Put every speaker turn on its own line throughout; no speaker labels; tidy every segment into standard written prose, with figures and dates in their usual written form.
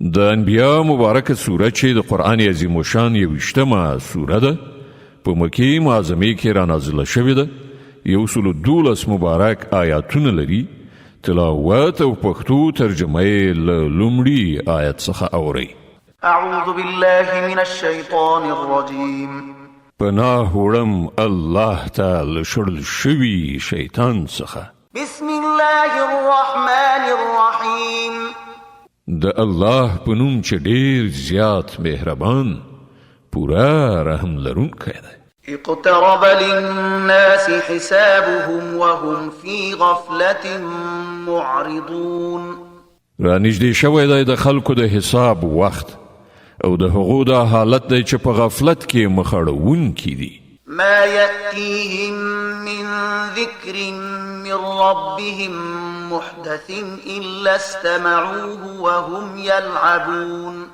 د انبیاء مبارکه سوره چې د قرآن عظیم الشان یوویشتمه سوره ده، په مکې معظمې کې را نازله شوې ده، 112 مبارک آیاتونه لري. تلاوت او پښتو ترجمه یې له لومړي آیت څخه اورئ.
اعوذ بالله من الشیطان الرجیم.
پناه وړم الله ته له شړل شوي شیطان څخه.
بسم الله الرحمن الرحیم.
د الله په نوم چې ډیر زیات مهربان، پوره رحم لرونکی دی.
اقترب للناس حسابهم وهم في غفلة معرضون.
را نږدې شوی دی د خلکو د حساب وخت، او د هغو دا حالت دی چې په غفلت کې مخ اړوونکي دي.
ما يأتيهم من ذكر من ربهم محدث إلا استمعوه وهم يلعبون.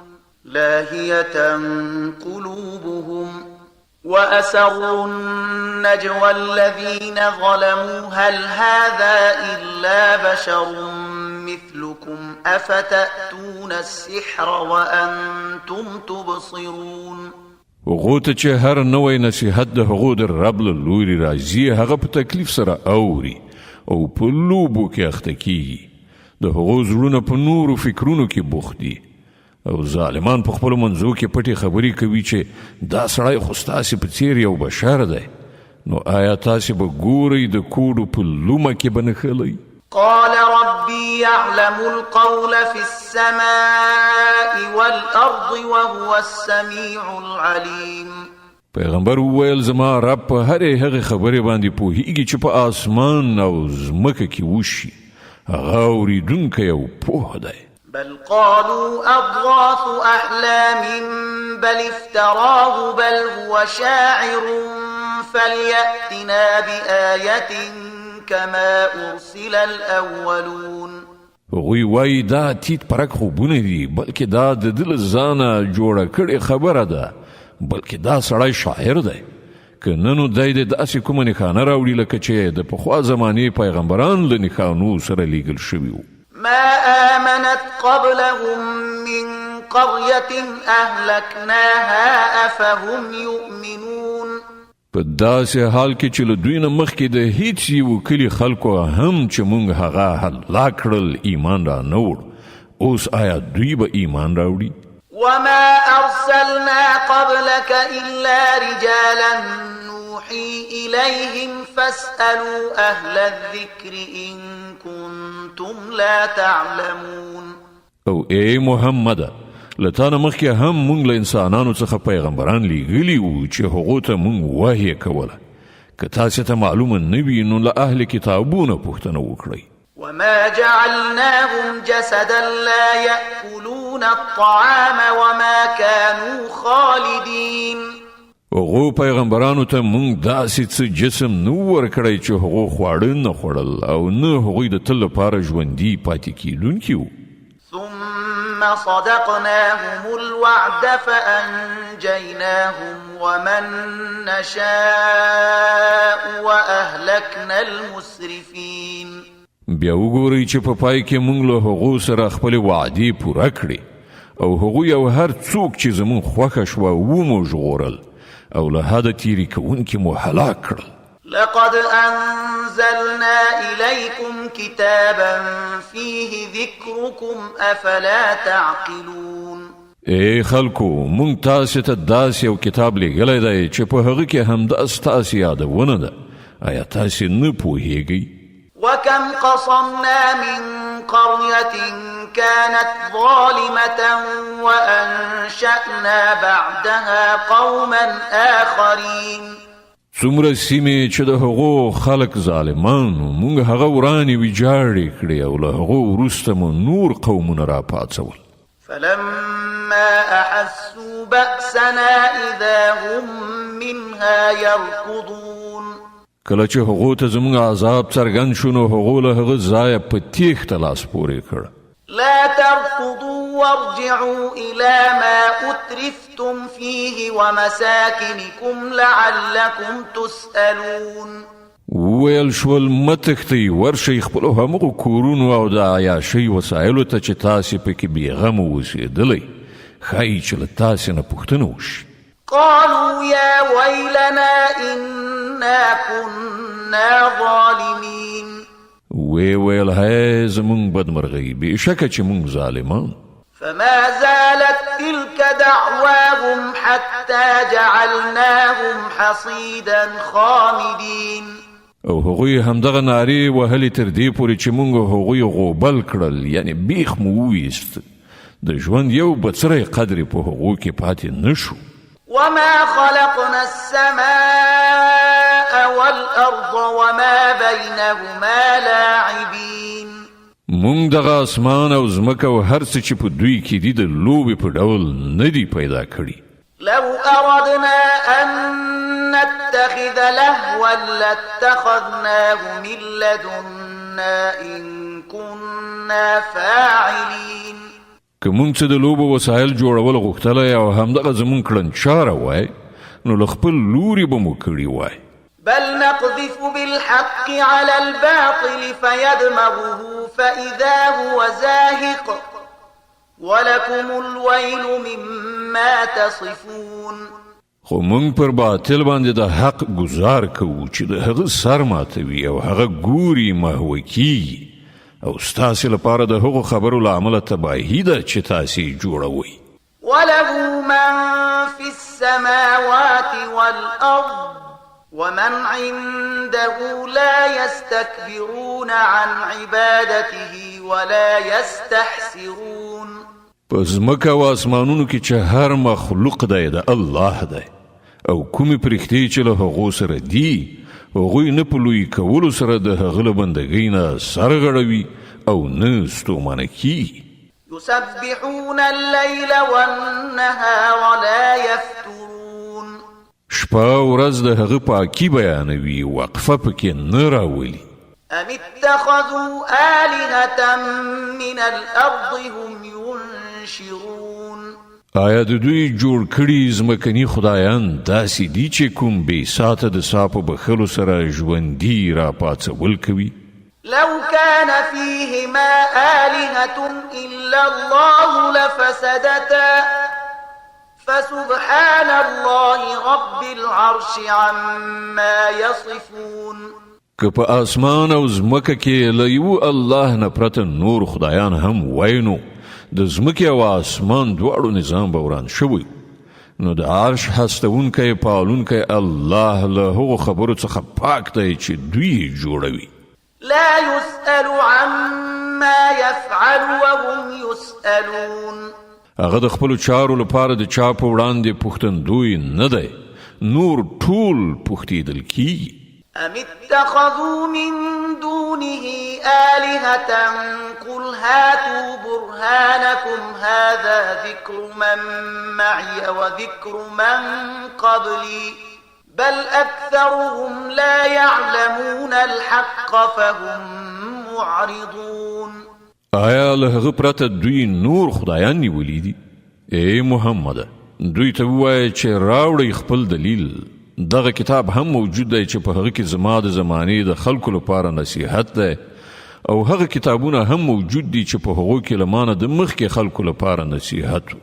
لاهية قلوبهم وأسروا النجوى الذين ظلموا هل هذا إلا بشر مثلكم أفتأتون السحر وأنتم تبصرون.
هغو ته چې هر نوی نصیحت د هغو د رب له لوري راځي، هغه په تکلیف سره اوري او په لوبو کې اخته کیږي. د هغو زړونه په نورو فکرونو کې بوخت دي، او ظالمان په خپلو منځو کې پټې خبرې کوي چې دا سړی خو ستاسې په څیر یو بشر دی، نو آیا تاسې به ګورئ د کوډو په لومه کې به نښلئ؟
قال ربي يعلم القول في السماء والأرض وهو السميع العليم.
پیغمبر وویل، زما رب په هرې هغې خبرې باندې پوهیږي چې په آسمان او ځمکه کې وشي، هغه اورېدونکی او پوه دی.
بل قالوا أضغاث أحلام بل افتراه بل هو شاعر فليأتنا بآية كما أرسل الأولون.
هغوی وایي دا تیت پرک خوبونه دي، بلکې دا د ده له ځانه جوړه کړې خبره ده، بلکې دا سړی شاعر دی. که نه نو دی دې داسې کومه نښانه راوړي لکه چې د پخوا زمانې پیغمبران له نښانو سره لیږل شوي وو.
ما آمنت قبلهم من قرية أهلكناها أفهم يؤمنون.
په داسې حال کې چې له دوی نه مخکې د هیڅ یو کلي خلکو هم چې مونږ هغه هلاک کړل ایمان را نه وړ، اوس آیا دوی به ایمان راوړي؟
وما أرسلنا قبلك إلا رجالا نوحي إليهم فاسألوا أهل الذكر إن كنتم لا تعلمون.
او ای محمده، له تا نه مخکې هم مونږ له انسانانو څخه پیغمبران لیږلي وو چې هغو ته مونږ وحی کوله. که تاسې ته معلومه نه وي نو له اهل کتابونو پوښتنه وکړئ.
وما جعلناهم جسدا لا يأكلون الطعام وما كانوا خالدين.
هغو پیغمبرانو ته مونږ داسې څه جسم نه وو ورکړی چې هغو خواړه نه خوړل او نه هغوی د تل لپاره ژوندي پاتې کېدونکي وو.
ثم صدقناهم الوعد فأنجيناهم ومن نشاء وأهلكنا المسرفين.
بیا وګورئ چې په پای کې مونږ له هغو سره خپلې وعدې پوره کړې، او هغوی او هر څوک چې زمونږ خوښه شوه ومو ژغورل، او له حده تیري کوونکي مو هلاک کړل.
لقد أنزلنا إليكم كتابا فيه ذكركم أفلا تعقلون.
ای خلکو، مونږ تاسې ته داسې یو کتاب لیږلی دی چې په هغه کې همدا ستاسې یادونه ده، آیا تاسې نه پوهیږئ؟
وكم قصمنا من قرية كانت ظالمة وأنشأنا بعدها قوما آخرين.
څومره سیمې چې د هغو خلک ظالمان وو، مونږ هغه ورانې ویجاړې کړې او له هغو وروسته مو نور قومونه راپاڅول.
فلما أحسوا بأسنا إذا هم منها يركضون.
کله چې هغو ته زموږ عذاب څرګند شو، نو هغو له هغه ځایه په تیښته لاس پورې کړ.
لا تركضوا وارجعوا إلى ما أترفتم فيه ومساكنكم لعلكم تسألون.
وویل شول، مه تښتئ، ورشئ خپلو همغو کورونو او د عیاشۍ وسایلو ته چې تاسې پکې بېغمه اوسېدلی، ښایي چې له تاسې نه پوښتنه وشي.
قالوا يا ويلنا إنا كنا ظالمين.
ویې ویل، هی زمونږ بدمرغۍ، بېشکه چې مونږ ظالمان.
فما زالت تلك دعواهم حتى جعلناهم حصيدا خامدين.
او هغوی همدغه نارې وهلې تر دې پورې چې مونږ هغوی غوبل کړل، یعنی بیخ مو وویست، د ژوند یو بڅری قدر په هغو کې پاتې نشو.
وما خلقنا السماء والأرض وما بينهما لاعبين.
مونږ دغه اسمان او ځمکه او هر څه چې په دوی کې دي د لوبې په ډول نه دي پیدا کړي.
لو أردنا أن نتخذ لهوا لاتخذناه من لدنا إن كنا فاعلين.
که مونږ څه د لوبو وسایل جوړول غوښتلی او همدغه زمونږ کړنچاره وای، نو له خپل لوري به مو کړي وای.
بل نقذف بالحق على الباطل فيدمغه فإذا هو زاهق ولكم الويل مما تصفون.
خو مونږ پر باطل باندې د حق ګزار کوو چې د هغه سر ماتوي او هغه ګوري محوه کیږي، او ستاسې لپاره د هغو خبرو له امله تباهي ده چې تاسې یې جوړوئ.
وله من في السماوات والأرض ومن عنده لا يستكبرون عن عبادته ولا يستحسرون.
په ځمکه او اسمانونو کې چې هر مخلوق دی د الله دی، او کومې پرښتې چې له هغو سره دي هغوی نه په لوی کولو سره د هغه له بندګۍ نه سر غړوي او نه ستومانه کیږي.
يسبحون الليل والنهار لا يفترون.
شپه او ورځ د هغه پاکي بیانوي، وقفه پکې نه راولي.
ام اتخذوا آلهة من الأرض هم ينشرون.
آیا د دوی جوړ کړي ځمکني خدایان داسې دي چې کوم بې ساته د سا په بښلو سره ژوندي راپاڅول کوي؟
لو كان فيهما آلهة إلا الله لفسدتا فسبحان الله رب العرش عما يصفون.
که په اسمان او ځمکه کې له یو الله نه پرته نور خدایان هم وای، نو د ځمکې او اسمان دواړو نظام به وران شوی. نو د عرش هستوونکی پالونکی الله له هغو خبرو څخه پاک دی چې دوی یې جوړوي.
لا يسأل عما يفعل وهم يسألون.
هغه د خپلو چارو لپاره د چا په وړاندې پوښتندوی نه دی، نور ټول پوښتېدل کیږي.
ام اتخذوا من دونه آلهة قل هاتوا برهانكم هذا ذكر من معي وذكر من قبلي بل أكثرهم لا يعلمون الحق فهم معرضون.
آیا له هغه پرته دوی نور خدایان نیولي دي؟ ای محمده، دوی ته ووایه چې راوړئ خپل دلیل. دغه کتاب هم موجود دی چې په هغه کې زما د زمانې د خلکو لپاره نصیحت دی، او هغه کتابونه هم موجود دي چې په هغو کې له مانه د مخکې خلکو لپاره نصیحت و.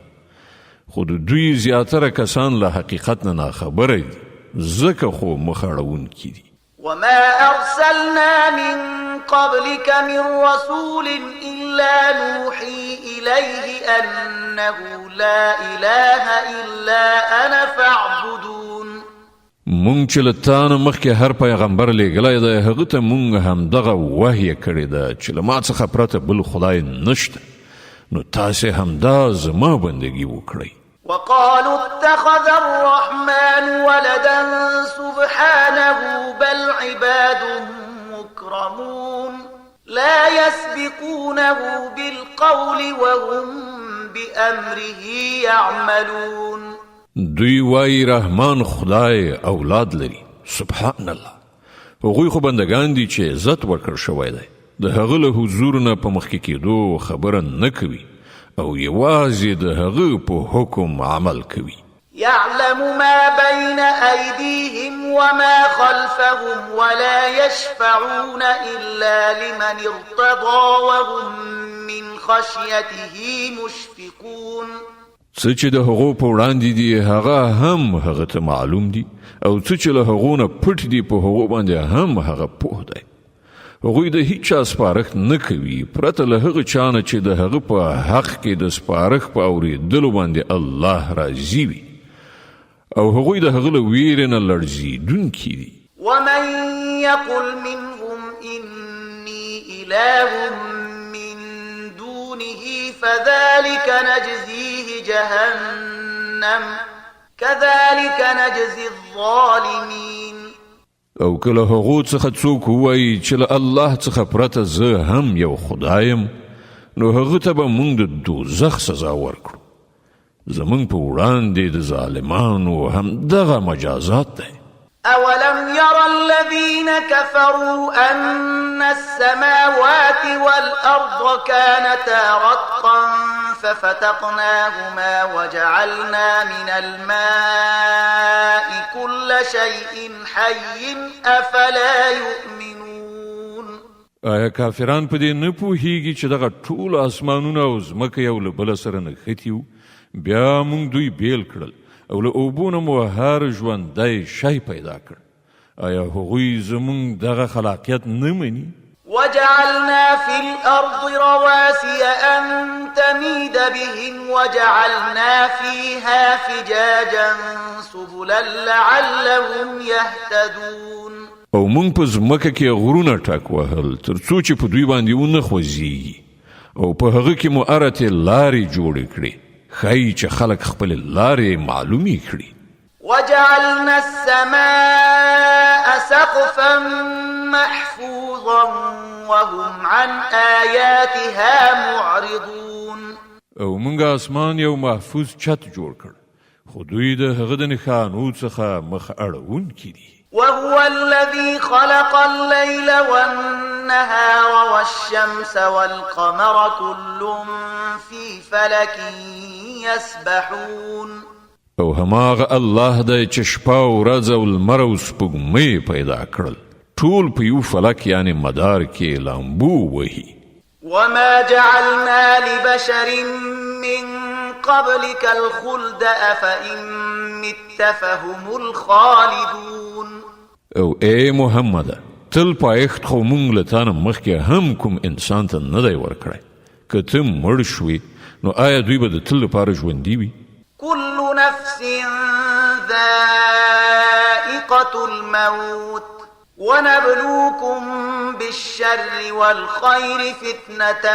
خو د دوی زیاتره کسان له حقیقت نه ناخبره دي، ځکه خو مخ اړوونکي دي.
وما أرسلنا من قبلك من رسول إلا نوحي إليه أنه لا إله إلا أنا فاعبدون.
مونږ چې له تا نه مخکې هر پیغمبر لېږلی دی، هغه ته مونږ همدغه وحیه کړې ده چې له ما څخه پرته بل خدای نشته، نو تاسې همدا زما بندګي وکړئ.
وقالوا اتخذ الرحمن ولدا سبحانه بل عباد مكرمون لا يسبقونه بالقول وهم بأمره يعملون.
دوی وایي رحمان خدای اولاد لري، سبحان الله. هغوی خو بندگان دي چې عزت ورکړ شوی دی، د هغه له حضور نه په مخکې کېدو خبره نه کوي او یوازې د هغه په حکم عمل کوي.
يعلم ما بين أيديهم وما خلفهم ولا يشفعون إلا لمن ارتضى وهم من خشيته مشفقون.
څه چې د هغو په وړاندې دي هغه هم هغه ته معلوم دي، او څه چې له هغو نه پټ دي په هغو باندې هم هغه پوه دی. هغوی د هیچا سپارښت نه کوي پرته له هغه چا نه چې د هغه په حق کې د سپارښت په اورېدلو باندې الله راضي وي، او هغوی د هغه له ویرې نه لړزېدونکي دي.
ومن يقل منهم إني إله من دونه فذلك نجزيه جهنم كذلك نجزي الظالمين.
او که له هغو څخه څوک ووایي چې له الله څخه پرته زه هم یو خدای یم، نو هغه ته به موږ د دوزخ سزا ورکړو. زموږ په وړاندې د ظالمانو همدغه مجازات دی.
أولم ير الذين كفروا أن السماوات والأرض كانتا رتقا ففتقناهما وجعلنا من الماء كل شيء حي أفلا يؤمنون.
آیا کافران په دې نه پوهیږي چې دغه ټول اسمانونه او ځمکه یو له بله سره نښتي وو؟ بیا موږ دوی بیل کړل او له اوبو نه مو هر ژوندی شی پیدا کړ. آیا هغوی زموږ دغه خلاقیت نه مني؟
وجعلنا في الأرض رواسي أن تميد بهم وجعلنا فيها فجاجا سبلا لعلهم يهتدون.
او موږ په ځمکه کې غرونه ټک وهل تر څو چې په دوی باندې ونه خوځېږي، او په هغه کې مو ارتې لارې جوړې کړې، ښایي چې خلک خپلې لارې معلومې کړي.
وجعلنا السماء سقفا محفوظا وهم عن آياتها معرضون.
او موږ اسمان یو محفوظ چت جوړ کړ، خو دوی د هغه د نښانو څخه مخ اړوونکي دي.
وهو الذي خلق الليل والنهار والشمس والقمر كل في فلك يسبحون.
او هماغه الله دی چې شپه او ورځ او لمر او سپوږمۍ پیدا کړل، ټول په یو فلک یعنی مدار کې لامبو وهي.
وما جعلنا لبشر من قبلك الخلد أفإن مت فهم الخالدون.
او ای محمده، تل پایښت خو مونږ له تا نه مخکې هم کوم انسان ته نه دی ورکړی. که ته مړ شوې نو آیا دوی به د تل لپاره ژوندي وي؟
كل نفس ذائقة الموت ونبلوكم بالشر والخير فتنة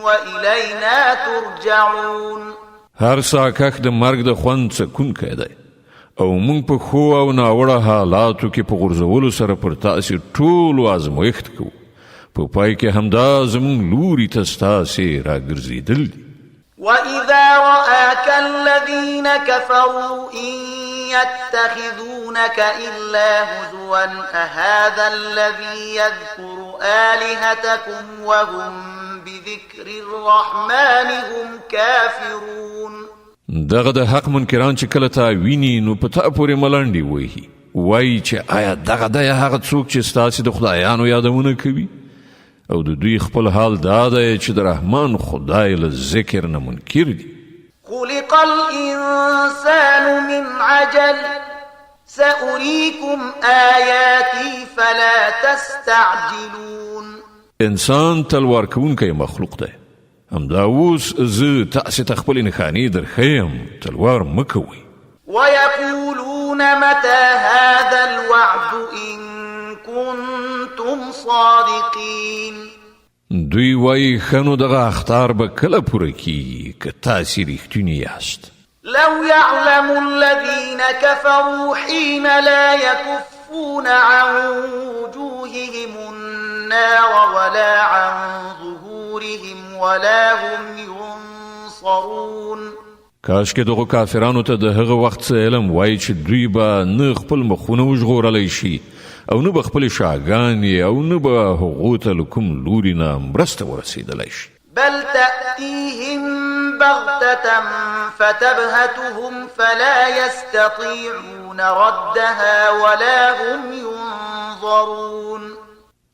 وإلينا ترجعون.
هر ساکښ د مرګ د خوند څکونکی دی، او موږ په ښو او ناوړه حالاتو کې په غورځولو سره پر تاسې ټولو ازمویښت کوو. په پای کې همدا زموږ لوري ته ستاسې راګرځېدل دي.
وإذا رآك الذين كفروا إن يتخذونك إلا هزوا أهذا الذي يذكر آلهتكم وهم بذكر الرحمن هم كافرون.
دغه د حق منکران چې کله تا ویني نو په تا پورې ملنډې وهي، وایي چې آیا دغه دی هغه څوک چې ستاسې د خدایانو یادونه کوي؟ او د دوی خپل حال دا دی چې د رحمان خدای له ذکر نه منکر دي.
خلق الإنسان من عجل سأريكم آياتي فلا تستعجلون.
انسان تلوار کوونکی مخلوق دی. همدا اوس زه تاسې ته خپلې نښانې درښیم، تلوار مه کوئ.
ويقولون متى هذا الوعد إن كنتم صادقين.
دوی وایي ښه نو دغه اخطار به کله پوره کیږي که تاسې رښتوني یاست؟
لو يعلم الذين كفروا حين لا يكفون عن وجوههم النار ولا عن ظهورهم ولا هم ينصرون.
کاش کې دغو کافرانو ته د هغه وخت څه علم وای چې دوی به نه خپل مخونه وژغورلی شي او نه به خپلې شاګانې او نه به هغو ته له کوم لوري نه مرسته ورسېدلی شي.
بل تأتيهم بغتة فتبهتهم فلا يستطيعون ردها ولا هم ينظرون.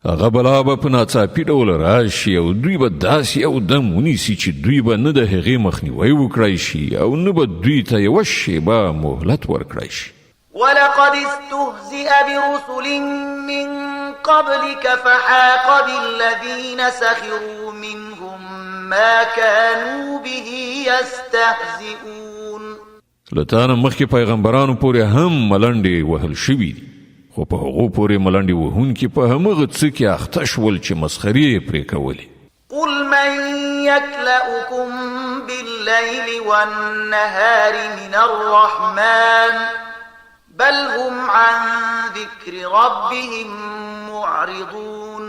هغه بلا به په ناڅاپي ډول راشي او دوی به داسې یو دم ونیسي چې دوی به نه د هغې مخنیوی وکړای شي او نه به دوی ته یوه شیبه مهلت ورکړای شي.
ولقد استهزئ برسل من قبلك فحاق بالذين سخروا منهم ما كانوا به يستهزئون.
له تا نه مخکې پیغمبرانو پورې هم ملنډې وهل شوې دي، خو په هغو پورې ملنډې وهونکي په همغه څه کې اخته شول چې مسخرې یې پرې کولې.
قل من يكلأكم بالليل والنهار من الرحمن بل هم عن ذکر ربهم معرضون.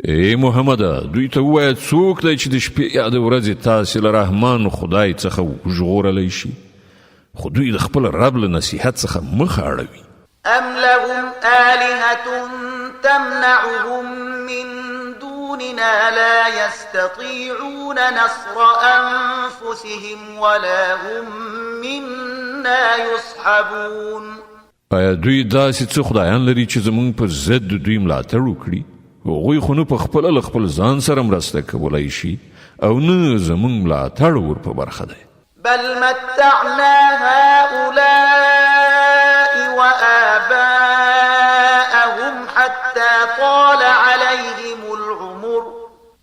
ای محمده! دوی ته ووایه څوک دی چې د شپې یا د ورځې تاسې له رحمان خدای څخه وژغورلی شي؟ خو دوی د خپل رب له نصیحت څخه مخ اړوي.
ام لهم آلهة تمنعهم من دوننا لا يستطيعون نصر أنفسهم ولا هم منا يصحبون.
آیا دوی داسې څه خدایان لري چې زمونږ پر ضد د دوی ملاتړ وکړي؟ هغوی خو نه په خپله له خپل ځان سره مرسته کولای شي او نه زمونږ ملاتړ ور په برخه دی.
بل متعنا هؤلاء وآباءهم حتى طال عليهم العمر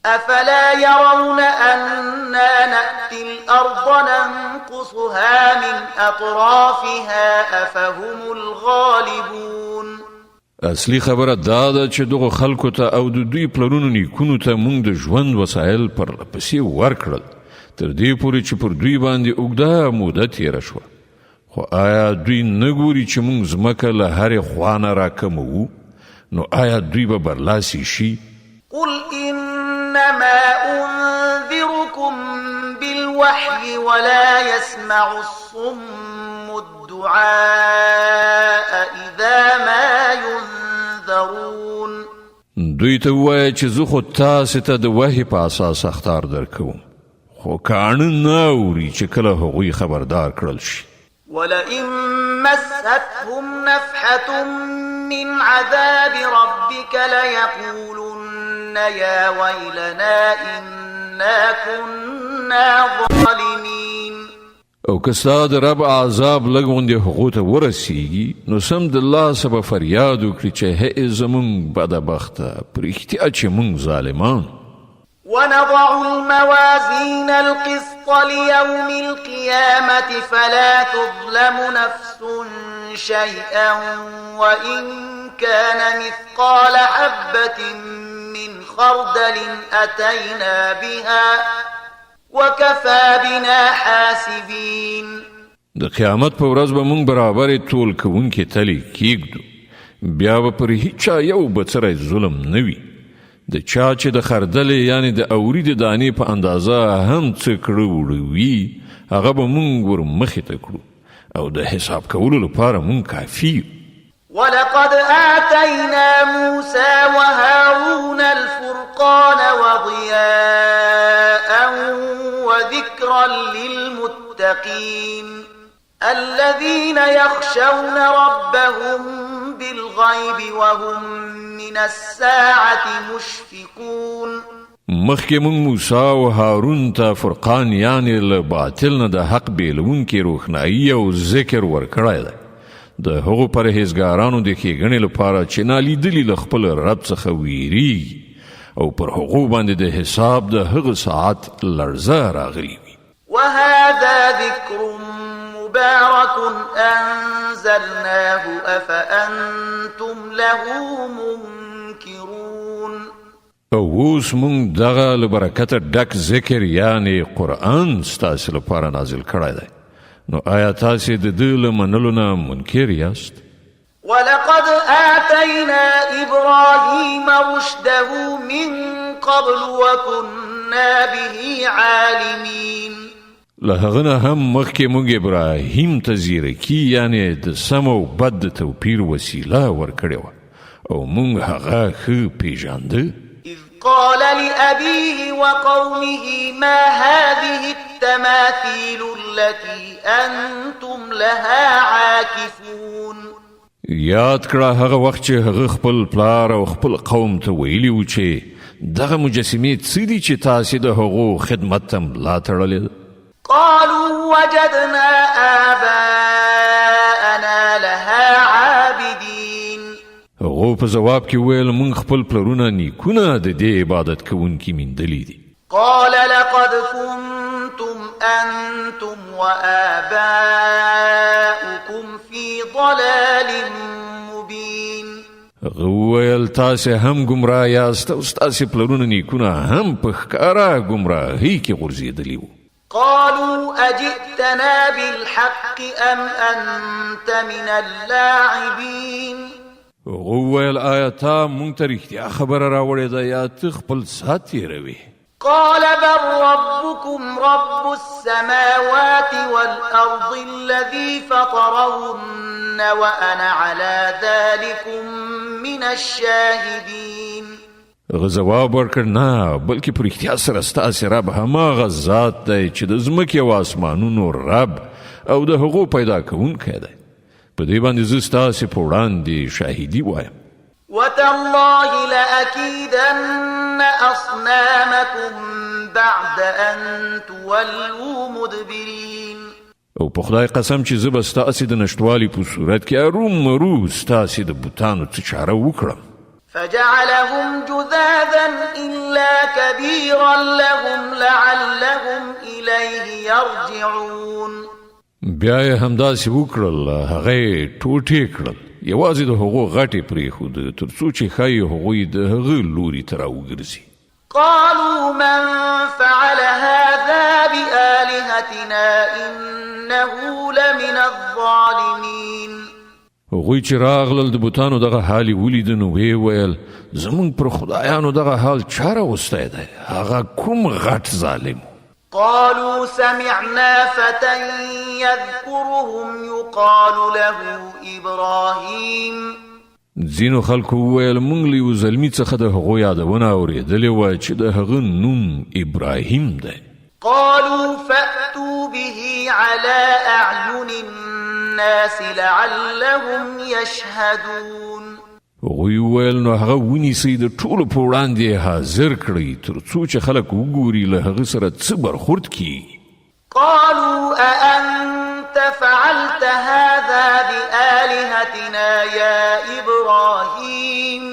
أفلا يرون أنا نأتي الأرض ننقصها من أطرافها أفهم الغالبون.
اصلي خبره دا ده چې دغو خلکو ته او د دوی پلرونو نیکونو ته مونږ د ژوند وسایل پرله پسې ورکړل، تر دې پورې چې پر دوی باندې اوږده موده تیره شوه. خو آیا دوی نه ګوري چې مونږ ځمکه له هرې خوا نه راکموو؟ نو آیا دوی به برلاسي شي؟
قل انما انذركم بالوحي ولا يسمع الصم الدعاء اذا ما ينذرون.
دوی ته ووایه چې زه خو تاسې ته د وحي په اساس اخطار درکوم، خو کاڼه نه اوري چې کله هغوی خبردار کړل شي.
ولئن مستهم نفحة من عذاب ربك ليقولن يا ويلنا إنا كنا ظالمين.
او که ستا د رب عذاب لږ غوندې هغو ته ورسیږي، نو سمدلاسه به فریاد وکړي چې هی زمونږ بدبخته، په رښتیا چې مونږ ظالمان.
ونضع الموازين القسط ليوم القيامة فلا تظلم نفس شيئا وإن كان مثقال حبة من خردل أتينا بها وكفى بنا حاسبين.
د قیامت په ورځ به مونږ برابرې تول کوونکې تلې کیږدو، بیا به پر هیچا یو بڅری ظلم نه وي. د چا چې د خردلې یعنې د اوري د دانې په اندازه هم څه کړه وړه وي، هغه به مونږ ور مخې ته کړو او د حساب کولو لپاره مونږ کافي یو.
ولقد آتينا موسى وهارون الفرقان وضياء وذكرا للمتقين الذين يخشون ربهم بالغيب وهم من الساعة مشفقون.
مخکې مونږ موسی او هارون ته فرقان یعنې له باطل نه د حق بېلوونکې روښنایي او ذکر ورکړی دی، د هغو پرهیزګارانو د ښېګڼې لپاره چې نالیدلي له خپل رب څخه ویریږي او پر هغو باندې د حساب د هغه ساعت لړزه راغلي وي.
وهذا ذکر مبارک انزلناه افانتم له منکرون.
او اوس مونږ دغه له برکته ډک ذکر یعنې قرآن ستاسې لپاره نازل کړی دی، نو آیا تاسې د ده له منلو نه منکر یاست؟
ولقد آتینا ابراهیم رشده من قبل وكنا به عالمین.
له هغه نه هم مخکې موږ ابراهیم ته ځیرکي یعنې د سم او بد د توپیر وسیله ورکړې وه او موږ هغه ښه پېژانده.
اذ قال لأبيه وقومه ما هذه التماثيل التي أنتم لها عاكفون.
یاد کړه هغه وخت چې هغه خپل پلار او خپل قوم ته ویلي و چې دغه مجسمې څه دي چې تاسې د هغو خدمت ته ملا تړلې ده؟
قالوا وجدنا آباءنا لها عابدين.
هغو په ځواب کې وویل، موږ خپل پلرونه نیکونه د دې عبادت کوونکي میندلي دي.
قال لقد كنتم أنتم وآباؤكم في ضلال مبين.
هغه وویل، تاسې هم ګمراه یاست او ستاسې پلرونه نیکونه هم په ښکاره ګمراهۍ کې غورځېدلي وو.
قالوا أجئتنا بالحق أم أنت من اللاعبين.
هغه وویل، آیا تا مونږ ته رښتیا خبره راوړې ده یا ته خپل ساعت تېروې؟
قال بل ربكم رب السماوات والأرض الذي فطرهن وأنا على ذلكم من الشاهدين.
هغه ځواب ورکړ، نه، بلکې په رښتیا سره ستاسې رب هماغه ذات دی چې د ځمکې او اسمانونو رب او د هغو پیدا کوونکی دی. په دې باندې زه ستاسې په وړاندې شاهدي وایم.
وتالله لأكيدن أصنامكم بعد أن تولوا مدبرين.
او په خدای قسم چې زه به ستاسې د نشتوالي په صورت کې ارومرو ستاسې د بتانو څه چاره وکړم.
فجعلهم جذاذا إلا كبيرا لهم لعلهم إليه يرجعون.
بیا یې همداسې وکړل، هغه یې ټوټې کړل، یوازې د هغو غټې پرېښود تر څو چې ښایي هغوی د هغه لوري ته راوګرځي.
قالوا من فعل هذا بآلهتنا إنه لمن الظالمين.
هغوی چې راغلل د بتانو دغه حال یې ولید نو ویې ویل، زموږ پر خدایانو دغه حال چا راوستی دی؟ هغه کوم غټ ظالم؟
قالوا سمعنا فتى يذكرهم يقال له إبراهيم.
ځینو خلکو وویل، موږ له یو زلمي څخه د هغو یادونه اورېدلې وه چې د هغه نوم ابراهیم دی.
قالوا فأتوا به على أعين الناس لعلهم يشهدون.
هغوی وویل، نو هغه ونیسئ، د ټولو په وړاندې یې حاضر کړئ تر څو چې خلک وګوري له هغه سره څه برخورد کیږي.
قالوا أأنت فعلت هذا بآلهتنا يا إبراهيم؟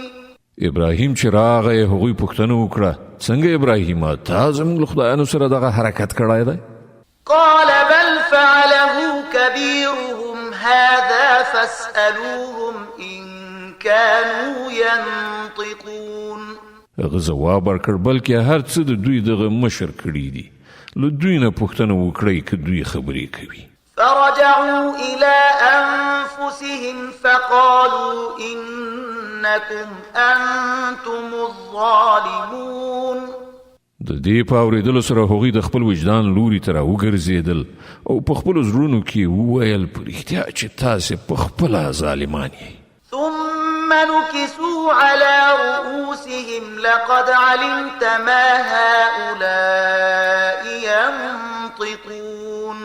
ابراهیم چې راغی هغوی پوښتنه وکړه، څنګه ابراهیمه، تا زموږ له خدایانو سره دغه حرکت کړی دی؟
قال بل فعله كبيرهم هذا فاسألوهم إن كانوا ينطقون.
هغه ځواب ورکړ، بلکې هر څه د دوی دغه مشر کړي دي، له دوی نه پوښتنه وکړئ که دوی خبرې کوي.
فرجعوا إلى أنفسهم فقالوا إنكم أنتم الظالمون.
د دې په اورېدلو سره هغوی د خپل وجدان لوري ته راوګرځېدل او په خپلو زړونو کې وویل، په رښتیا چې تاسې په خپله ظالمان یئ.
ثم نكسوا على رؤوسهم لقد علمت ما هؤلاء ينطقون.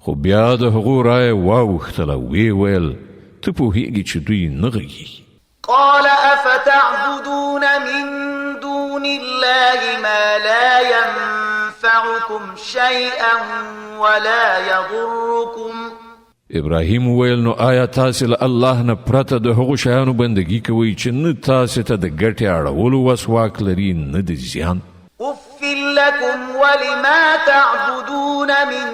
خو بیا د هغو رایه واوښتله، ویې ویل، ته پوهېږې چې دوی نه غږېږي.
قال أفتعبدون من دون الله ما لا ينفعكم شيئا ولا يضركم.
ابراهیم وویل، نو آیا تاسې له الله نه پرته د هغو شیانو بندګي کوئ چې نه تاسې ته د ګټې اړولو وس واک لري نه د زیان؟
أف لكم ولما تعبدون من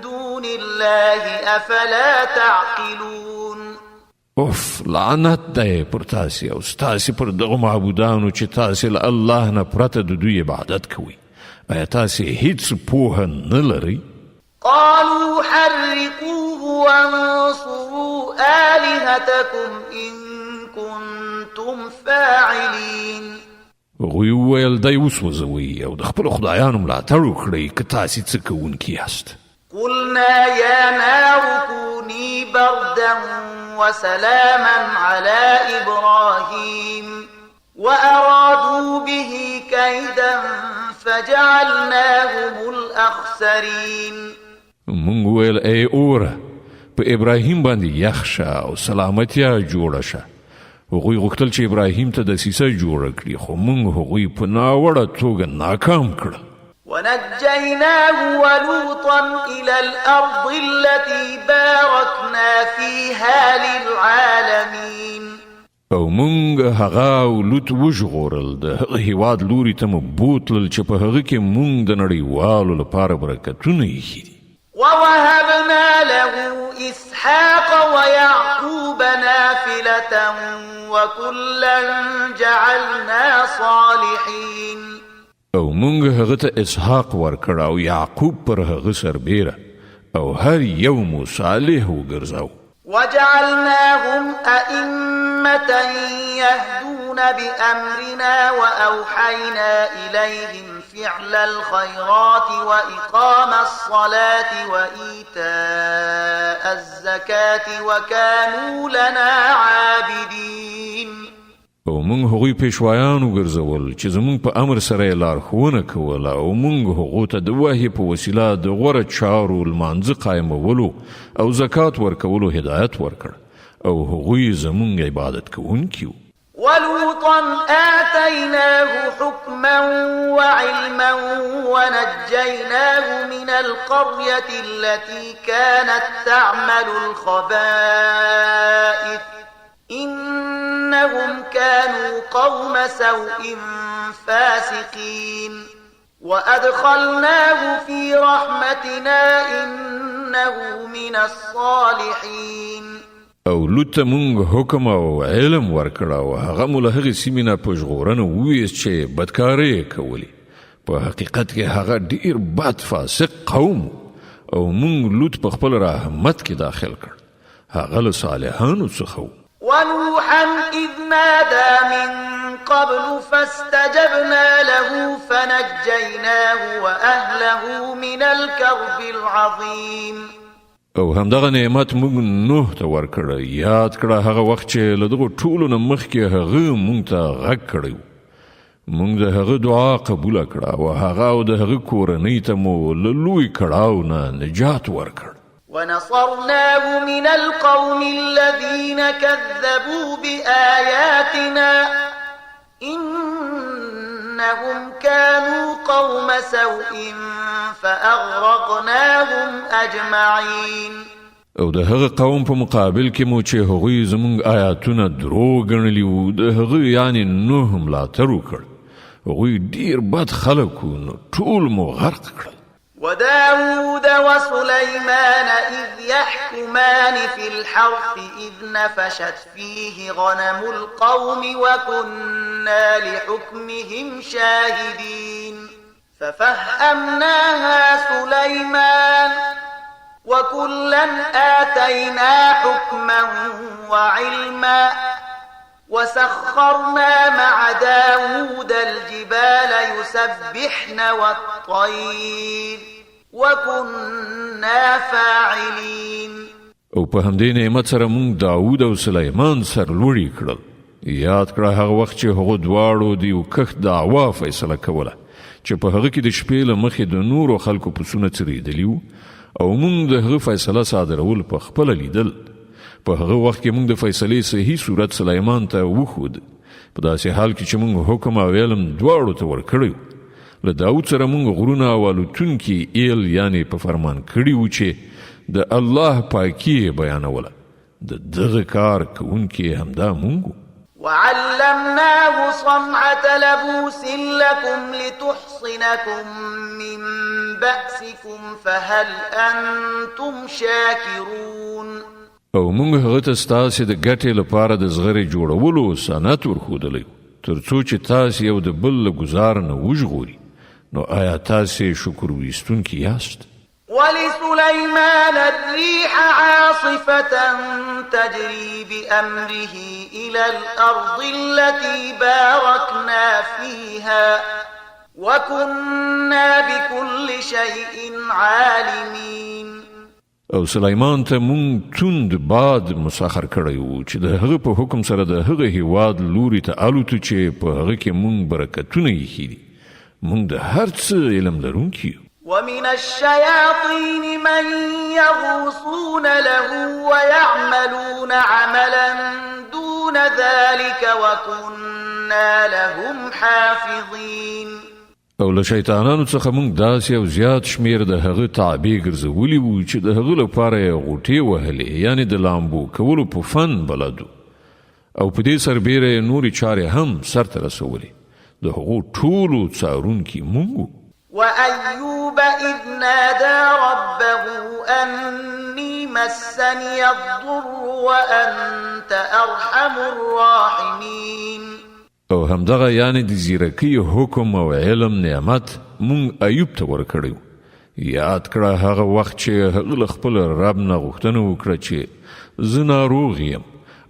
دون الله أفلا تعقلون.
اوف، لعنت دی پر تاسې او ستاسې پر دغو معبودانو چې تاسې له الله نه پرته د دوی عبادت کوئ. آیا تاسې هیڅ پوهه نه لرئ؟
قالوا حرقوه وانصروا آلهتكم إن كنتم فاعلين.
هغوی وویل، دی وسوځوئ او د خپلو خدایانو ملاتړ وکړئ که تاسې څه کوونکي یاست.
قلنا يا نار كوني بردا وسلاما على إبراهيم وأرادوا به كيدا فجعلناهم الأخسرين.
مونږ وویل، ای اوره، په ابراهیم باندې یخ شه او سلامتیا جوړه شه. هغوی غوښتل چې ابراهیم ته دسیسه جوړه کړي، خو مونږ هغوی په ناوړه توګه ناکام کړل.
ونجيناه ولوطا إلى الأرض التي باركنا فيها للعالمين.
او مونږ هغه او لوط وژغورل، د هغه هیواد لوري ته مو بوتلل چې په هغه کې مونږ د نړیوالو لپاره برکتونه ایښي دي.
ووهبنا له إسحاق ويعقوب نافلة وكلا جعلنا صالحين.
او مونږ هغه ته اسحاق ورکړ او یعقوب پر هغه سربیره، او هر یو مو صالح وګرځاو.
وجعلناهم أئمة يهدون بأمرنا وأوحينا إليهم فعل الخيرات وإقام الصلاة وإيتاء الزكاة وكانوا لنا عابدين.
او مونږ هغوی پیشوایان وګرځول چې زمونږ په امر سره یې لارښوونه کوله، او مونږ هغو ته د وحي په وسیله د غوره چارو، لمانځه قایمولو او زکات ورکولو هدایت ورکړ، او هغوی زمونږ عبادت کوونکي وو.
ولوطا آتيناه حكما وعلما ونجيناه من القرية التي كانت تعمل الخبائث إنهم كانوا قوم سوء فاسقين. وأدخلناه في رحمتنا إنه من الصالحين.
او لوط ته مونږ حکم او علم ورکړ، او هغه مو له هغې سیمې نه په ژغورنه وویست چې بدکارۍ یې کولې. په حقیقت کې هغه ډیر بد فاسق قوم، او مونږ لوط په خپل رحمت کې داخل کړ، هغه له صالحانو څخه و.
ونوحا إذ نادى من قبل فاستجبنا له فنجيناه وأهله من الكرب العظيم.
او همدغه نعمت موږ نوح ته ورکړ، یاد کړه هغه وخت چې له دغو ټولو نه مخکې هغه موږ ته غږ کړی و. موږ د هغه دعا قبوله کړه او هغه او د هغه کورنۍ ته مو له لوی کړاو نه نجات ورکړ.
ونصرناه من القوم الذين كذبوا بآياتنا إنهم كانوا قوم سوء فأغرقناهم أجمعين.
او د هغه قوم په مقابل کې مو چې هغوی زموږ آیاتونه درو ګڼلي وو، د هغه یعنی نوح ملاتړ وکړ. هغوی ډیر بد خلک وو، نو ټول مو غرق کړل.
وداود وسليمان إذ يحكمان في الحرث إذ نفشت فيه غنم القوم وكنا لحكمهم شاهدين ففهمناها سليمان وكلا آتينا حكما وعلما وسخرنا مع داود الجبال يسبحن والطير وكنا فاعلين.
او په همدې نعمت سره مونږ داود او سلیمان سر لوړي کړل. یاد کړه هغه وخت چې هغو دواړو د یو کښت دعوا فیصله کوله چې په هغه کې د شپې له مخې د نورو خلکو پسونه څرېدلي وو، او مونږ د هغه فیصله صادرول په خپله لیدل. په هغه وخت کې مونږ د فیصلې صحیح صورت سلیمان ته وښود، په داسې حال کې چې مونږ حکم او علم دواړو ته ورکړی وو. له داود سره مونږ غرونه او الوتونکي ایل یعنی په فرمان کړي وو چې د الله پاکي یې بیانوله. د دغه کار کوونکي همدا مونږ وو.
وعلمناه صنعة لبوس لكم لتحصنكم من بأسكم فهل أنتم شاكرون.
او مونږ هغه ته ستاسې د ګټې لپاره د زغرې جوړولو صنعت ورښودلی تر څو چې تاسې یو د بل له ګوزار نه وژغوري. نو آیا تاسې شکر ویستونکي یاست؟
ولسليمان الريح عاصفة تجري بأمره إلى الأرض التي باركنا فيها وكنا بكل شيء عالمين.
او سلیمان ته مونږ توند باد مسخر کړی وو چې د هغه په حکم سره د هغه هیواد لوري ته الوتو چې په هغه کې مونږ برکتونه ایښي دي. موږ د هر څه علم لرونکي یو.
ومن الشياطين من يغوصون له ويعملون عملا دون ذلك وكنا لهم حافظين.
او له شیطانانو څخه موږ داسې او زیات شمیر د هغه تابع ګرځولي وو چې د هغه لپاره یې غوټې وهلې، یعنې د لامبو کولو په فن بلد وو، او په دې سربېره یې نورې چارې هم سرته رسولې. د هغو ټولو څارونکي موږ وو.
وأيوب إذ نادى ربه أني مسني الضر وأنت أرحم الراحمين.
او همدغه یعنې د ځیرکۍ حکم او علم نعمت مونږ ایوب ته ورکړی و. یاد کړه هغه وخت چې هغه له خپل رب نه غوښتنه وکړه چې زه ناروغ یم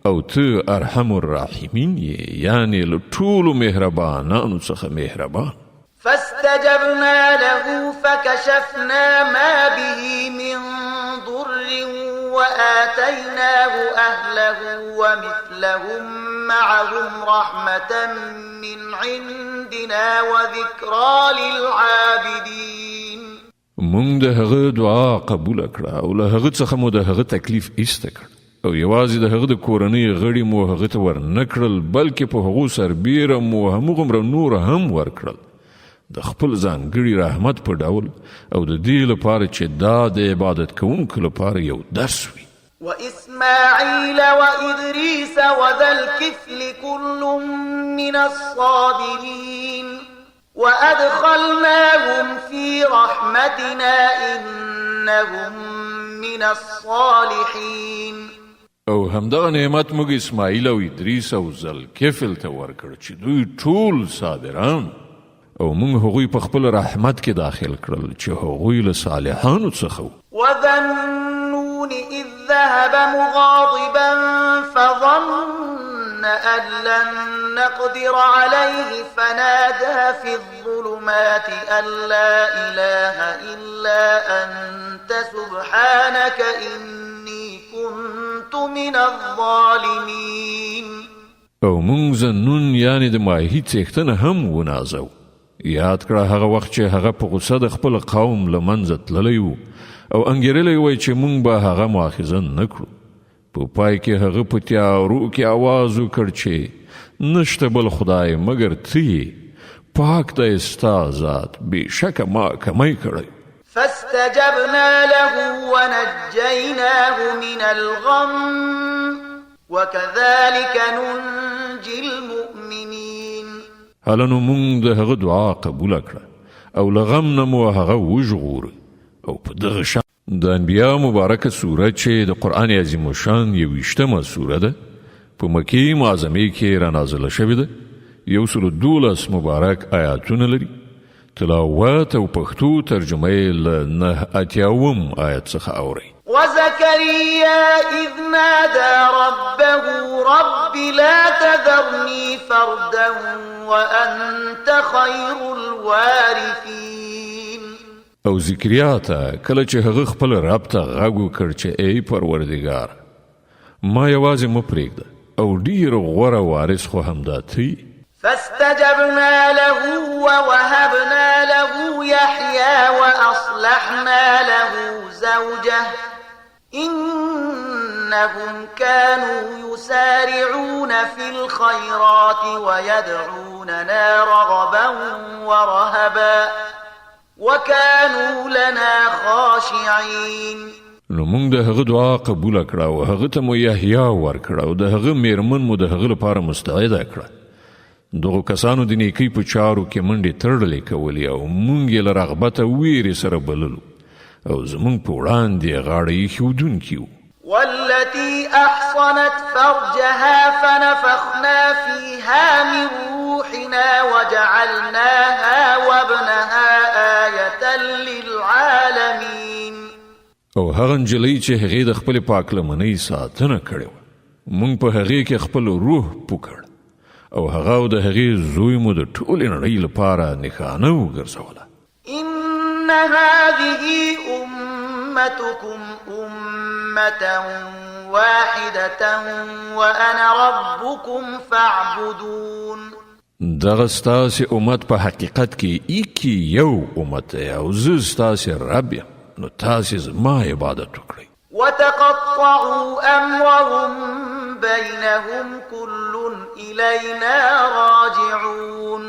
او ته ارحم الراحمین یې، یعنې له ټولو مهربانانو څخه مهربان.
فاستجبنا له فكشفنا ما به من ضر وآتيناه أهله ومثلهم معهم رحمة من عندنا وذكرى للعابدين.
مونږ د هغه دعا قبوله کړه او له هغه څخه مو د هغه تکلیف ایسته کړ، او یوازې د هغه د کورنۍ غړي مو هغه ته ورنه کړل، بلکې په هغو سربېره مو همغومره نور هم ورکړل د خپل ځانګړي رحمت په ډول، او د دې لپاره چې دا د عبادت کوونکو لپاره یو درس وي.
وإسماعيل وإدريس وذا الكفل كل من الصابرين وأدخلناهم في رحمتنا إنهم من الصالحين.
او همدغه نعمت موږ اسماعیل او ادریس او ذوالکفل ته ورکړ چې دوی ټول صابران، او موږ هغوی په خپل رحمت کې داخل کړل چې هغوی له صالحانو څخه وو.
وذا النون إذ ذهب مغاضبا فظن أن لن نقدر عليه فنادى في الظلمات أن لا إله إلا أنت سبحانك إني كنت من الظالمين.
او موږ ذنون یعنې د ماهي څښتن هم ونازو. یاد کړه هغه وخت چې هغه په غوسه د خپل قوم له منځه تللی و او انګیرلی وای چې مونږ به هغه مؤاخذه نه کړو. په پای کې هغه په تیارو کې आवाज وکړ چې نشته بل خدای مګر ته یې، پاک دی ستا ذات، بېشکه ما کمی کړی.
فاستجبنا له ونجيناه من الغم وكذلك ننجي المؤمنين.
هله نو مونږ د هغه دعا قبوله کړه او له غم نه مو هغه وژغوره، او په دغه شان د انبیا مبارکه سوره چې د قرآن عظیم الشان 21مه سوره ده، په مکې معظمې کې را نازله شوې ده. 112 مبارک آیاتونه لري. تلاوت او پښتو ترجمه یې له 89 آیت څخه اورئ.
وزكريا إذ نادى ربه رب لا تذرني فردا وأنت خير الوارثين.
او ذکریا ته کله چې هغه خپل رب ته غږ وکړ چې ای پروردګار، ما یوازې مه پرېږده، او ډیر غوره وارث خو همدا ته یې.
فاستجبنا له ووهبنا له يحيى وأصلحنا له زوجه إنهم كانوا يسارعون في الخيرات ويدعوننا رغبا ورهبا وكانوا لنا خاشعين.
نو موږ د هغه دعا قبوله کړه او هغه ته مو یحیی ورکړه او د هغه میرمن مو د هغه لپاره مستعده کړه. دغو کسانو د نیکۍ په چارو کې منډې تړلې کولې او موږ یې له رغبته ویرې سره بللو او زموږ په وړاندې غاړه ایښودونکي وو.
والتي أحصنت فرجها فنفخنا فيها من روحنا وجعلناها وابنها آية للعالمين.
او هغه نجلۍ چې هغې د خپلې پاکلمنۍ ساتنه کړې وه، موږ په هغې کې خپل روح پو کړ او هغه او د هغې زوی مو د ټولې نړۍ لپاره نښانه وګرځوله.
إن هذه أمتكم أمة واحدة وأنا ربكم فاعبدون.
دغه ستاسې امت په حقیقت کې ایکی یو امت دی او زه ستاسې رب یم، نو تاسې زما عبادت وکړئ.
وتقطعوا امرهم بينهم كل الينا راجعون.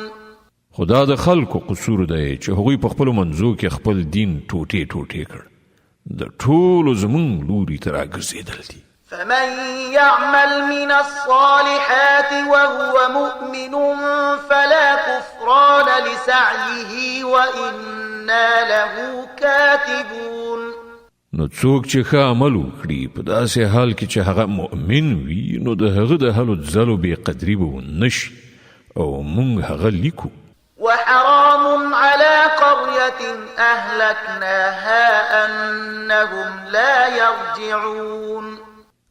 خو دا د خلکو قصور دی چې هغوی په خپلو منځو کې خپل دین ټوټې ټوټې کړ، د ټولو زمونږ لوري ته راګرځېدل دي.
فمن يعمل من الصالحات وهو مؤمن فلا كفران لسعيه وإنا له كاتبون.
نو څوک چې ښه عمل وکړي په داسې حال کې چې هغه مؤمن وي، نو د هغه د هلو ځلو بې قدري به ونه شي او مونږ هغه لیکو.
وحرام على قرية أهلكناها أنهم لا يرجعون.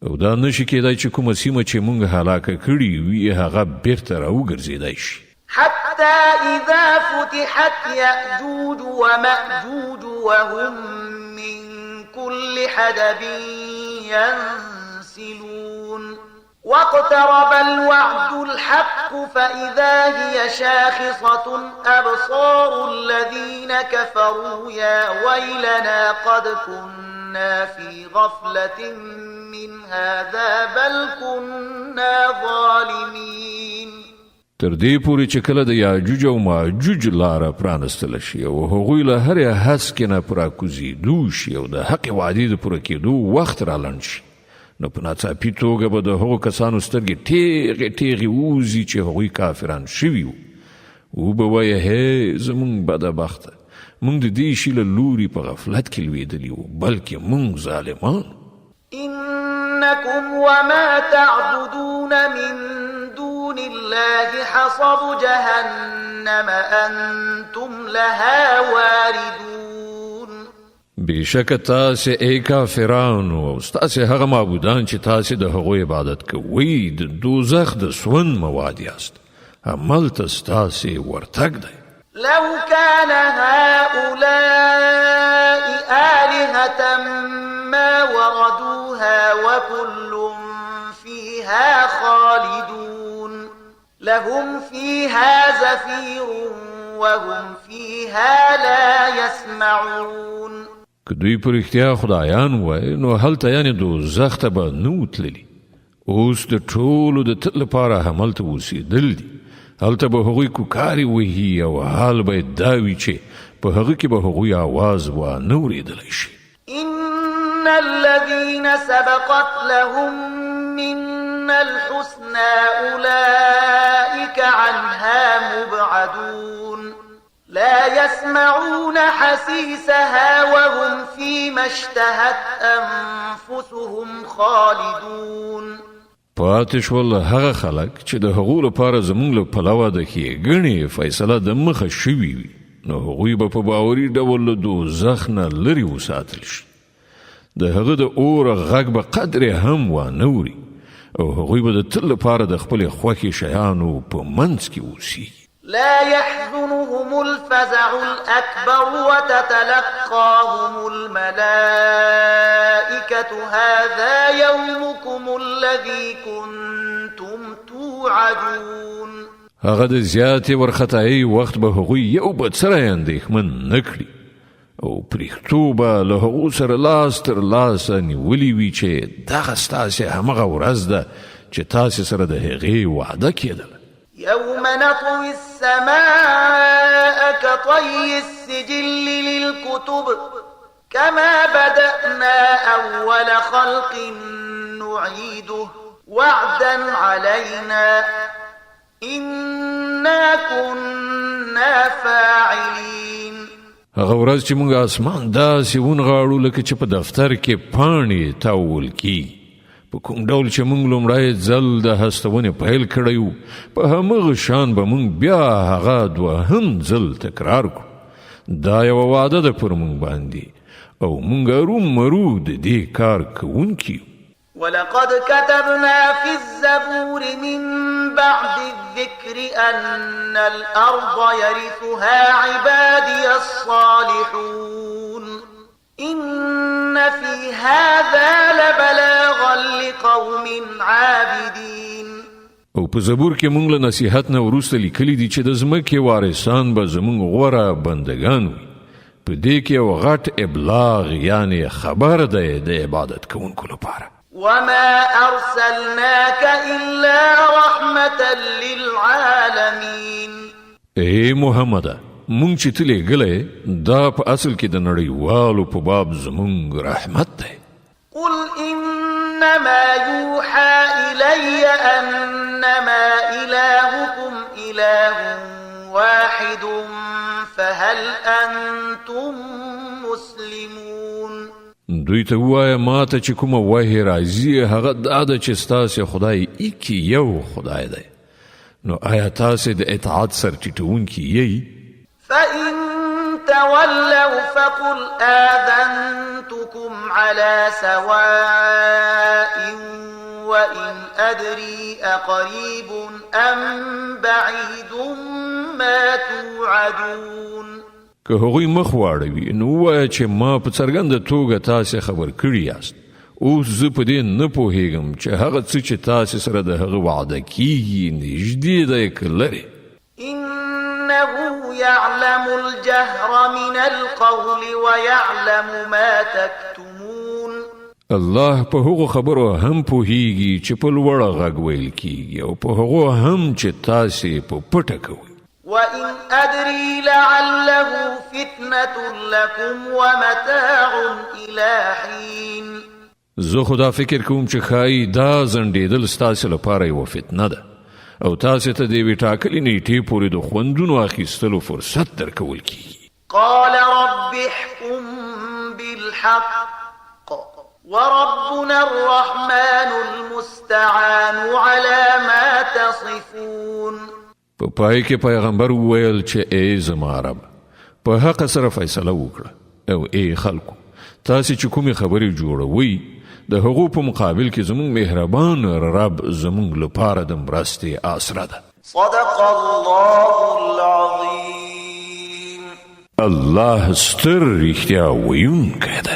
او دا نشي کېدای چې کومه سیمه چې مونږ هلاکه کړې وي هغه بیرته راوګرځېدای شي.
حتى إذا فتحت يأجوج ومأجوج وهم من كل حدب ينسلون واقترب الوعد الحق فإذا هي شاخصة أبصار الذين كفروا يا ويلنا قد كنا في غفلة من هذا بل كنا ظالمين.
تر دې پورې چې کله د یاجوج او ماجوج لاره پرانستل شي او هغوی له هرې هسکې نه په راکوزېدو شي او د حقې وعدې د پوره کېدو وخت رالنډ شي، نو په ناڅاپي توګه به د هغو کسانو سترګې ټیغې ټیغې ووځي چې هغوی کافران شوي وو. وبه وایي، هی زمونږ بده بخته، مونږ د دې شي له لوري په غفلت کې لوېدلي وو، بلکې مونږ ظالمان.
إنكم وما تعبدون من دون الله حصب جهنم أنتم لها واردون.
بېشکه تاسې ای کافرانو او ستاسې هغه معبودان چې تاسې د هغو عبادت کوئ د دوزخ د سون مواد یاست، هملته ستاسې ورتګ دی.
لو كان هؤلاء آلهة ما وردوها وكل فيها خالدون لهم فيها زفير وهم فيها لا يسمعون.
که دوی په رښتیا خدایان وای، نو هلته یعنې دوزخ ته به نه وو تللي. اوس د ټولو د تل لپاره هملته اوسېدل دي. هلته به هغوی کوکارې وهي او حال به یې دا وي چې په هغه کې به هغوی آواز وانه ورېدلی شي.
إن الذين سبقت لهم منا الحسنى أولئك عنها مبعدون لا يسمعون حسيسها وهم فيما اشتهت أنفسهم خالدون.
پاتې شول هغه خلک چې د هغو لپاره زموږ له پلوه د ښېګڼې فیصله د مخه شوې وي، نو هغوی به په باوري ډول له دوزخ نه لرې وساتل شي. د هغه د اور غږ به قدرې هم وانه وري او هغوی به د تل لپاره د خپلې خوښې شیانو په منځ کې اوسېږي.
لا يحزنهم الفزع الأكبر وتتلقاهم الملائكة هذا يومكم الذي كنتم توعدون.
هغه د زیاتې ورخطایۍ وخت به هغوی یو بڅری اندېښمن نه کړي او پرښتو به له هغو سره لاس تر لاسه نیولي وي چې دغه ستاسې همغه ورځ ده چې تاسې سره د هغې وعده کېدله.
يوم نطوي السماء كطي السجل للكتب كما بدأنا أول خلق نعيده وعدا علينا إنا كنا فاعلين.
هغه ورځ چې موږ اسمان داسې ونغاړو لکه چې په دفتر کې پاڼې تاول کېږي، په کوم ډول چې موږ لومړی ځل د هستونې پیل کړی وو، په همغه شان به موږ بیا هغه دوهم ځل تکرار کړو. دا یوه وعده ده پر موږ باندې او موږ هرومرو د دې کار کوونکي یو.
ولقد كتبنا في الزبور من بعد الذكر أن الأرض يرثها عبادي الصالحون إن في هذا لبلاغا لقوم عابدين.
او او په زبور کې مونږ له نصیحت نه وروسته لیکلي دي چې د ځمکې وارثان به زمونږ غوره بندگان وي. په دې کې یو غټ ابلاغ یعنی خبر دی د عبادت کوونکو لپاره.
وما أرسلناك إلا رحمة للعالمين.
ای محمده، مونږ چې ته لېږلی، دا په اصل کې د نړیوالو په باب زمونږ رحمت دی.
قل إنما يوحى إلي أنما إلهكم إله واحد فهل أنتم مسلمون.
دوی ته ووایه، ما ته چې کومه وحی راځي هغه دا ده چې ستاسې خدای ایک یو خدای دی، نو آیا تاسې د اطاعت سر ټیټوونکي یئ؟
فإن تولوا فقل آذنتكم على سواء وإن أدري أقريب أم بعيد ما توعدون.
که هغوی مخ واړوي نو ووایه چې ما په څرګنده توګه تاسې خبر کړي یاست. اوس زه په دې نه پوهیږم چې هغه څه چې تاسې سره د هغه وعده کیږي نږدې دی که لرې.
انه يعلم الجهر من القول ويعلم ما تكتمون.
الله په هغو خبرو هم پوهیږي چې په لوړ غږ ویل کیږي او په هغو هم چې تاسې په پټه کوئ.
وإن أدري لعله فتنة لكم ومتاع إلى حين.
زه خو دا فکر کوم چې ښایي دا ځنډېدل ستاسې لپاره یوه فتنه ده او تاسې ته د یوې ټاکلې نیټې پورې د خوندونو اخیستلو فرصت درکول کیږي.
قال رب احكم بالحق وربنا الرحمن المستعان على ما تصفون.
په پای کې پیغمبر وویل چې ای زما رب، په حق سره فیصله وکړه، او ای خلکو، تاسو چې کومې خبرې جوړوئ د هغو په مقابل کې زموږ مهربان رب زموږ لپاره د مرستې آسره ده.
صدق الله العظیم.
الله ستر رښتیا ویونکی دی.